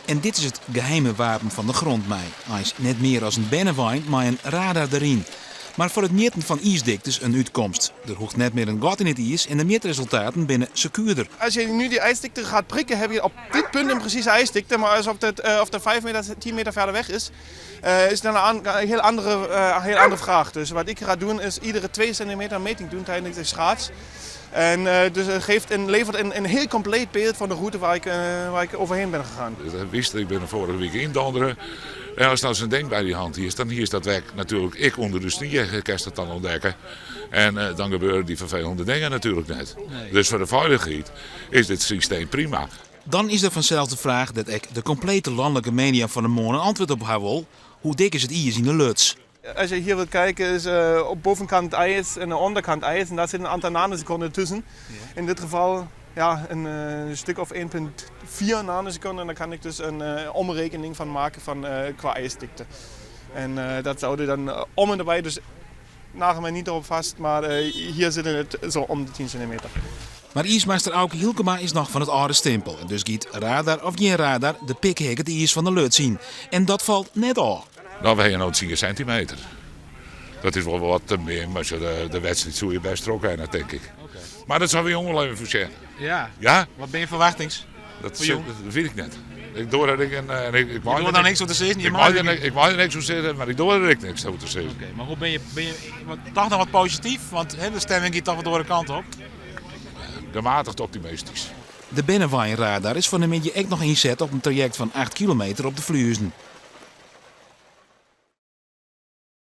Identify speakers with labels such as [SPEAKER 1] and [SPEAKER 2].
[SPEAKER 1] En dit is it geheime wapen fan de Grontmij. Eins net mear as in bernewein mei in radar deryn. Mar foar it mjitten fan iisdiktes in útkomst. Der hoecht net mear in gat yn it iis en de mjitresultaten binne sekuerder.
[SPEAKER 2] Als je nu die ijsdikte gaat prikken, heb je op dit punt een precieze ijsdikte. Maar als het, of het 5 meter, 10 meter verder weg is, is dan een heel andere vraag. Dus wat ik ga doen is iedere 2 centimeter een meting doen tijdens de schaats. En dus het geeft een, levert een heel compleet beeld van de route waar ik overheen ben gegaan.
[SPEAKER 3] Dat wist ik, ben er vorige week in donderen. En als nou zo'n ding bij die hand is, dan hier is dat werk natuurlijk ik onder de sneeuw, kan dat dan ontdekken. En dan gebeuren die vervelende dingen natuurlijk net.
[SPEAKER 1] Nee.
[SPEAKER 3] Dus voor de veiligheid is dit systeem prima.
[SPEAKER 1] Dan is der fansels de fraach dêr't ek de komplete lanlike media fan 'e moarn in antwurd op ha wol. Hoe dik is it iis yn de Luts?
[SPEAKER 2] Als je hier wilt kijken, is op bovenkant ijs en de onderkant ijs. En daar zit een aantal nanoseconden tussen. In dit geval, ja, een stuk of 1,4 nanoseconden. En daar kan ik dus een omrekening van maken van, qua ijsdikte. En dat zouden dan om en nabij, dus nagel mij niet erop vast, maar hier zitten het zo om de 10 centimeter.
[SPEAKER 1] Mar iismaster Auke Hielkema is noch fan it âlde stimpel. En dus giet, radar of gjin radar, de pikhik it iis fan de Luts yn. En dat falt net ôf.
[SPEAKER 3] Dan ha je no 10 centimeter. Dat is wol wat te min, mar de wedstriid soe je bêst trochgean, tink ik. Mar dat sille we jûn wol even foarsjen.
[SPEAKER 4] Ja.
[SPEAKER 3] Ja?
[SPEAKER 4] Wat binne je ferwachtings?
[SPEAKER 3] Dat wit ik net. Ik doar der ek en ik
[SPEAKER 4] Je doar der niks oer te sizzen?
[SPEAKER 3] Ik mei der, ik mei der niks oer sizze, mar ik doar der ek niks oer te sizzen.
[SPEAKER 4] Oké, mar hoe binne je wat, toch noch wat posityf? Want de stemming giet toch wat de oare kant op.
[SPEAKER 3] Gematigd optimistysk.
[SPEAKER 1] De berneweinradar is fan 'e middei ek noch ynset op in trajekt fan 8 kilometer op de Fluezen.